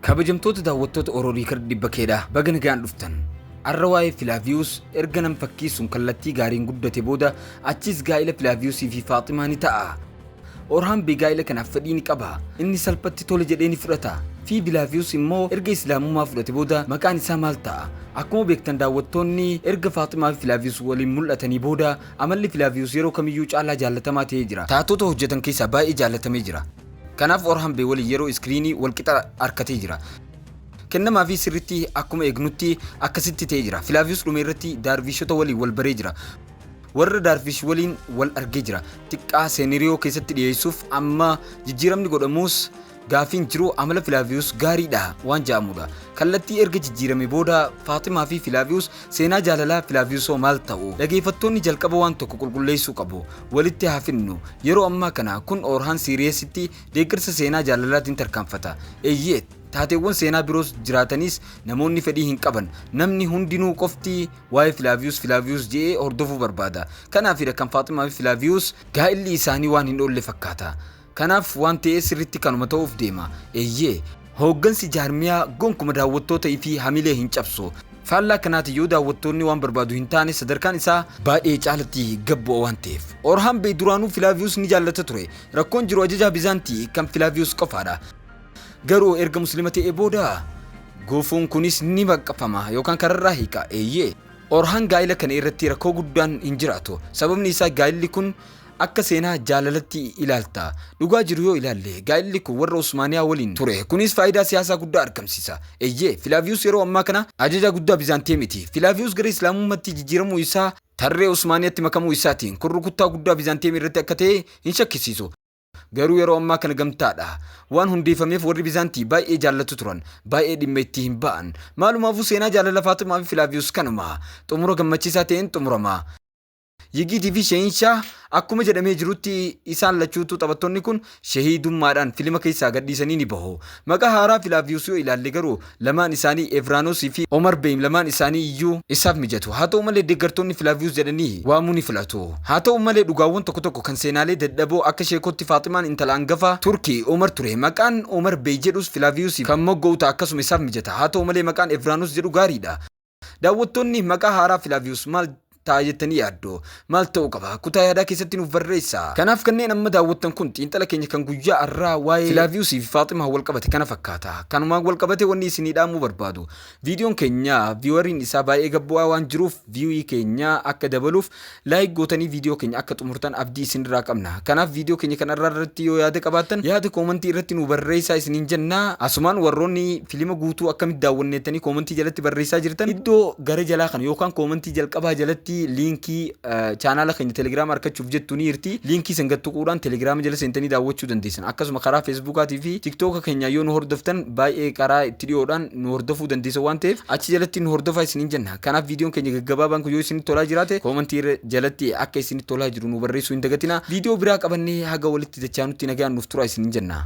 Kabajamtoota daawwattoota Oro Record dhibba keedha baga nagaan dhuftan. Arra waa'ee Filaaviyuus erga nam fakkii sun kallattii gaariin guddate booda achiis gaa'ila Filaaviyuusii fi Faaximaa ni ta'a. Orhaan Bey gaa'ila kanaaf fedhii ni qaba. Inni salphatti tole jedhee ni fudhata. Fi Filaaviyuus immoo erga Islaamummaa fudhate booda maqaan isaa maal ta'a? Akkuma beektan daawwattoonni erga Faaximaa fi Filaaviyuus waliin mul'atanii booda amalli Filaaviyuus yeroo kamiyyuu caalaa jaallatamaa ta'ee jira. Taatota hojjetan keessaa baay'ee jaallatamee jira. Kanaaf Orhan Bey waliin yeroo iskiriinii walqixa arkatee jira. Kennamaa fi sirritti akkuma eegnutti akkasitti ta'ee jira. Filaaviyuus dhume irratti Daarviishota waliin wal baree jira. Warra Daarviish waliin wal argee jira. Xiqqaa seeniriyoo keessatti dhiyeessuuf amma jijjiiramni godhamuus gaafiin jiru amala Filaaviyuus gaariidha waan jedhamudha. Kallattii erga jijjiirame booda Faaximaa fi Filaaviyuus seenaa jaalalaa Filaaviyuusoo maal ta'u? Dhageeffattoonni jalqaba waan tokko qulqulleessuu qabu. Walitti haa fidnu. Yeroo ammaa kana kun Orhaan Siiriyeesitti deeggarsa seenaa jaalalaatiin tarkaanfata. Eeyyee, taateewwan seenaa biroos jiraataniis namoonni fedhii hin qaban. Namni hundinuu qofti waa'ee Filaaviyuus Filaaviyuus je'ee hordofuu barbaada. Kanaafidha kan Faaximaa fi Filaaviyuus gaa'illi isaanii waan hin oolle fakkaata. Kanaaf waan ta'ee sirritti kanuma ta'uuf deema. Eeyyee, hooggansi jaarmiyaa gonkuma daawwattoota fi hamilee hin cabsu. Faallaa kanaati yoo daawwattoonni waan barbaadu hin taane sadarkaan isaa baay'ee caalatti gad bu'a waan ta'eef. Orhaan Bey duraanuu Filaaviyuus ni jaallata ture. Rakkoon jiru ajajaa Bizaantii kan Filaaviyuus qofaadha. Garuu erga Muslima ta'ee booda gufuun kunis ni baqfama yookaan kararraa hiika. Eeyyee. Orhaan gaa'ila kana irratti rakkoo guddaan hin jiraatu. Sababni isaa gaa'illi kun akka seenaa jaalalatti ilaalta. Dhugaa jiru yoo ilaalle gaa'illi kun warra Usmaaniyaa waliin ture. Kunis faayidaa siyaasaa guddaa argamsiisa. Eeyyee, Filaaviyuus yeroo ammaa kana ajajaa guddaa Bizaantee miti. Filaaviyuus gara Islaamummaatti jijjiiramuu isaa tarree Usmaaniyaatti makamuu isaatiin kun rukuttaa guddaa Bizaanteem irratti akka ta'e hin shakkisiisu. Garuu yeroo ammaa kana gamtaadha. Waan hundeeffameef warri Bizaantii baay'ee jaallatu turan. Baay'ee dhimma itti hin ba'an. Maalumaafuu seenaa jaalala Faaximaa fi Filaaviyuus kanuma. Xumura gammachiisaa ta'een xumurama. Yigiitii fi Shehinshaah akkuma jedhamee jirutti isaan lachuutu taphattoonni kun shehiidummaadhaan filima keessaa gadhiisanii ni bahu. Maqaa haaraa Filaaviyuus yoo ilaalle garuu lamaan isaanii Evraanoosii fi Omar Beyim lamaan isaanii iyyuu isaaf mijatu. Haa ta'u malee deeggartoonni Filaaviyuus jedhanii waamuu ni filatu. Haa ta'u malee dhugaawwan tokko tokko kan seenaalee dadhaboo akka sheekootti Faaximaan intala angafa Turkii Omar ture. Maqaan Omar Bey jedhus Filaaviyuusiif kan mogga'u ta'a akkasuma isaaf mijata. Haa ta'u malee maqaan Evraanoos jedhu gaariidha. Daawwattoonni maqaa haaraa Filaaviyuus maal ta'a jettanii yaaddu? Maal ta'uu qaba? Kutaa yaadaa keessatti nuuf barreessaa. Kanaaf kanneen amma daawwattan kun xiinxala keenya kan guyyaa har'aa waa'ee Filaaviyuusii fi Faaximaa wal qabate kana fakkaata. Kanumaan wal qabate wanni isinii dhaamuu barbaadu. Viidiyoon keenya vieweriin isaa baay'ee gad bu'aa waan jiruuf viewii keenya akka dabaluuf like gootanii viidiyoo keenya akka xumurtan abdii isinirraa qabna. Kanaaf viidiyoo keenya kan har'aa irratti yoo yaada qabaattan yaada koomantii irratti nu barreessaa isiniin jenna. Asumaan warroonni filima guutuu akkamitti daawwanneettanii koomantii jalatti barreessaa jirtan iddoo gara jalaa kana yookaan koomantii jalqabaa jalatti liinkii chaanaala keenya telegiraama argachuuf jettu ni jirti. Liinkii san gad tuquudhaan telegiraama jala seentanii daawwachuu dandeessan. Akkasuma karaa feesbuukaatii fi tiktooka keenyaa yoo nu hordoftan baay'ee karaa itti dhiyoodhaan nu hordofuu dandeessan waan ta'eef achi jalatti nu hordofaa isiniin jenna. Kanaaf viidiyoon keenya gaggabaabaan kun yoo isinitti tolaa jiraate koomantii irra jalatti akka isinitti tolaa jiru nu barreessuu hin dagatinaa. Viidiyoo biraa qabannee haga walitti dachaanutti nagaan nuuf turaa isiniin jenna.